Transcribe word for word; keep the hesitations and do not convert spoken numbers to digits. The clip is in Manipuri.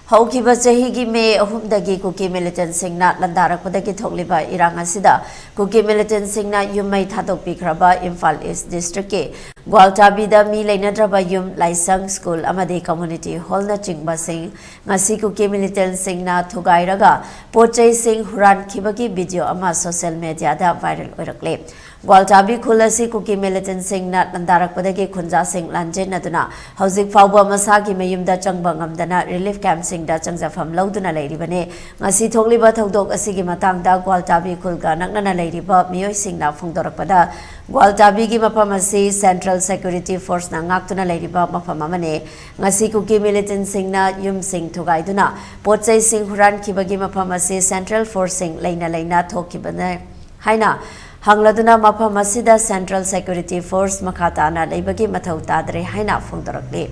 ꯍꯧꯈꯤꯕ ꯆꯍꯤꯒꯤ ꯃꯦ ꯑꯍꯨꯝꯗꯒꯤ ꯀꯨꯀꯤ ꯃꯤꯂꯤꯇꯦꯟꯁꯤꯡꯅ ꯂꯥꯟꯗꯥꯔꯛꯄꯗꯒꯤ ꯊꯣꯛꯂꯤꯕ ꯏꯔꯥꯡ ꯑꯁꯤꯗ ꯀꯨꯀꯤ ꯃꯤꯂꯤꯇꯦꯟꯁꯤꯡꯅ ꯌꯨꯝ ꯃꯩ ꯊꯥꯗꯣꯛꯄꯤꯈ꯭ꯔꯕ ꯏꯝꯐꯥꯜ ꯏꯁ ꯗꯤꯁꯇ꯭ꯔꯤꯛꯀꯤ ꯒ꯭ꯋꯥꯜꯇꯥꯕꯤꯗ ꯃꯤ ꯂꯩꯅꯗ꯭ꯔꯕ ꯌꯨꯝ, ꯂꯥꯏꯁꯪ, ꯁ꯭ꯀꯨꯜ ꯑꯃꯗꯤ ꯀꯝꯃ꯭ꯌꯨꯅꯤꯇꯤ ꯍꯣꯜꯅꯆꯤꯡꯕꯁꯤꯡ ꯉꯁꯤ ꯀꯨꯀꯤ ꯃꯤꯂꯤꯇꯦꯟꯁꯤꯡꯅ ꯊꯨꯒꯥꯏꯔꯒ ꯄꯣꯠ ꯆꯩꯁꯤꯡ ꯍꯨꯔꯥꯟꯈꯤꯕꯒꯤ ꯚꯤꯗꯤꯑꯣ ꯑꯃ ꯁꯣꯁꯤꯌꯦꯜ ꯃꯦꯗꯤꯌꯥꯗ ꯚꯥꯏꯔꯦꯜ ꯑꯣꯏꯔꯛꯂꯦ꯫ ꯒ꯭ꯋꯥꯜꯇꯥꯕꯤ ꯈꯨꯜ ꯑꯁꯤ ꯀꯨꯀꯤ ꯃꯤꯂꯤꯇꯦꯟꯁꯤꯡꯅ ꯂꯥꯟꯗꯥꯔꯛꯄꯗꯒꯤ ꯈꯨꯟꯖꯥꯁꯤꯡ ꯂꯥꯟꯖꯦꯟꯅꯗꯨꯅ ꯍꯧꯖꯤꯛ ꯐꯥꯎꯕ ꯃꯁꯥꯒꯤ ꯃꯌꯨꯝꯗ ꯆꯪꯕ ꯉꯝꯗꯅ ꯔꯤꯂꯤꯐ ꯀꯦꯝꯞꯁꯤꯡꯗ ꯆꯪꯖꯐꯝ ꯂꯧꯗꯨꯅ ꯂꯩꯔꯤꯕꯅꯤ꯫ ꯉꯁꯤ ꯊꯣꯛꯂꯤꯕ ꯊꯧꯗꯣꯛ ꯑꯁꯤꯒꯤ ꯃꯇꯥꯡꯗ ꯒ꯭ꯋꯥꯜꯇꯥꯕꯤ ꯈꯨꯜꯒ ꯅꯛꯅꯅ ꯂꯩꯔꯤꯕ ꯃꯤꯑꯣꯏꯁꯤꯡꯅ ꯐꯣꯡꯗꯣꯔꯛꯄꯗ, ꯒ꯭ꯋꯥꯜꯇꯥꯕꯤꯒꯤ ꯃꯐꯝ ꯑꯁꯤ ꯁꯦꯟꯇ꯭ꯔꯦꯜ ꯁꯦꯀ꯭ꯌꯨꯔꯤꯇꯤ ꯐꯣꯔꯁꯅ ꯉꯥꯛꯇꯨꯅ ꯂꯩꯔꯤꯕ ꯃꯐꯝ ꯑꯃꯅꯤ꯫ ꯉꯁꯤ ꯀꯨꯀꯤ ꯃꯤꯂꯤꯇꯦꯟꯁꯤꯡꯅ ꯌꯨꯝꯁꯤꯡ ꯊꯨꯒꯥꯏꯗꯨꯅ ꯄꯣꯠ ꯆꯩꯁꯤꯡ ꯍꯨꯔꯥꯟꯈꯤꯕꯒꯤ ꯃꯐꯝ ꯑꯁꯤ ꯁꯦꯟꯇ꯭ꯔꯦꯜ ꯐꯣꯔꯁꯁꯤꯡ ꯂꯩꯅ ꯂꯩꯅ ꯊꯣꯛꯈꯤꯕꯅꯤ ꯍꯥꯏꯅ ꯍꯪꯂꯗꯨꯅ ꯃꯐꯝ ꯑꯁꯤꯗ ꯁꯦꯟꯇ꯭ꯔꯦꯜ ꯁꯦꯀ꯭ꯌꯨꯔꯤꯇꯤ ꯐꯣꯔꯁ ꯃꯈꯥ ꯇꯥꯅ ꯂꯩꯕꯒꯤ ꯃꯊꯧ ꯇꯥꯗ꯭ꯔꯦ ꯍꯥꯏꯅ ꯐꯣꯡꯗꯣꯔꯛꯂꯤ꯫